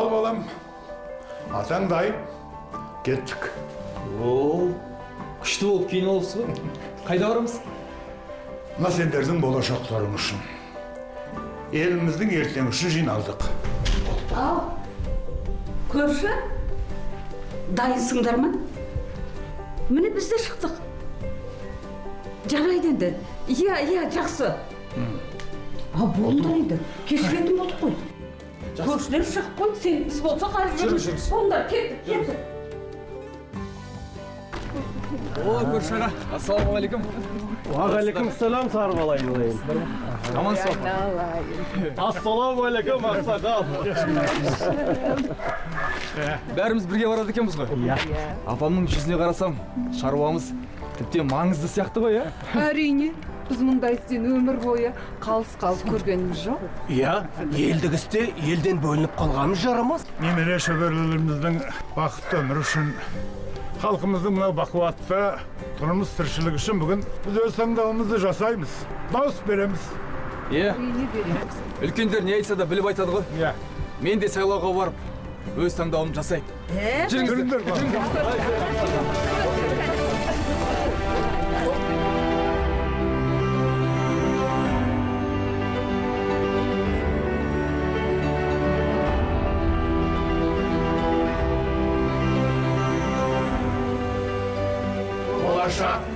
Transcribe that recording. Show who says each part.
Speaker 1: Ал, балам, атаң дайын, кеттік.
Speaker 2: О, күшті болып киініп алыпсыз ғой. Қайда барамыз?
Speaker 1: Мына сендердің болашақтарың үшін, еліміздің ертеңі үшін жиналдық.
Speaker 3: Ал, көрші, дайынсыңдар ма? Міне, біз де шықтық. Жарайды енді. Иә, иә, жақсы. А, болыңдар енді, кешігетін болдық қой. Көршілер шығып қойды, сен біз болсақ әлі
Speaker 2: Жүріңіз, жүріңіз.
Speaker 3: Болыңдар, кеттік, кеттік.
Speaker 2: О, көрші аға, ассалаумағалейкум.
Speaker 4: Уағалейкум-салам, сары айналайын.
Speaker 2: Амансыз ба?
Speaker 4: Ассалаумағалейкум, ақсақал.
Speaker 2: Бәріміз бірге барады екенбіз ғой.
Speaker 4: Иә.
Speaker 2: Апамның жүзіне қарасам, шаруамыз тіптен маңызды сияқты ғой, иә?
Speaker 5: Әрине, біз мұндай істен өмір бойы қалыс қалып көргеніміз жоқ.
Speaker 4: Иә, елдік істе елден бөлініп қалғанымыз жарамас.
Speaker 1: Немере шөберелеріміздің бақытты өмірі үшін, халқымыздың мынау бақуатты тұрмыс тіршілігі үшін бүгін біз өз таңдауымызды жасаймыз, дауыс береміз.
Speaker 2: Иә.
Speaker 5: Әрине, береміз.
Speaker 2: Үлкендер не айтса да біліп айтады ғой.
Speaker 1: Иә.
Speaker 2: Мен де сайлауға барып, өз таңдауымды жасайын. Жүріңіздер.
Speaker 1: Жүріңдер, балам. Болашақ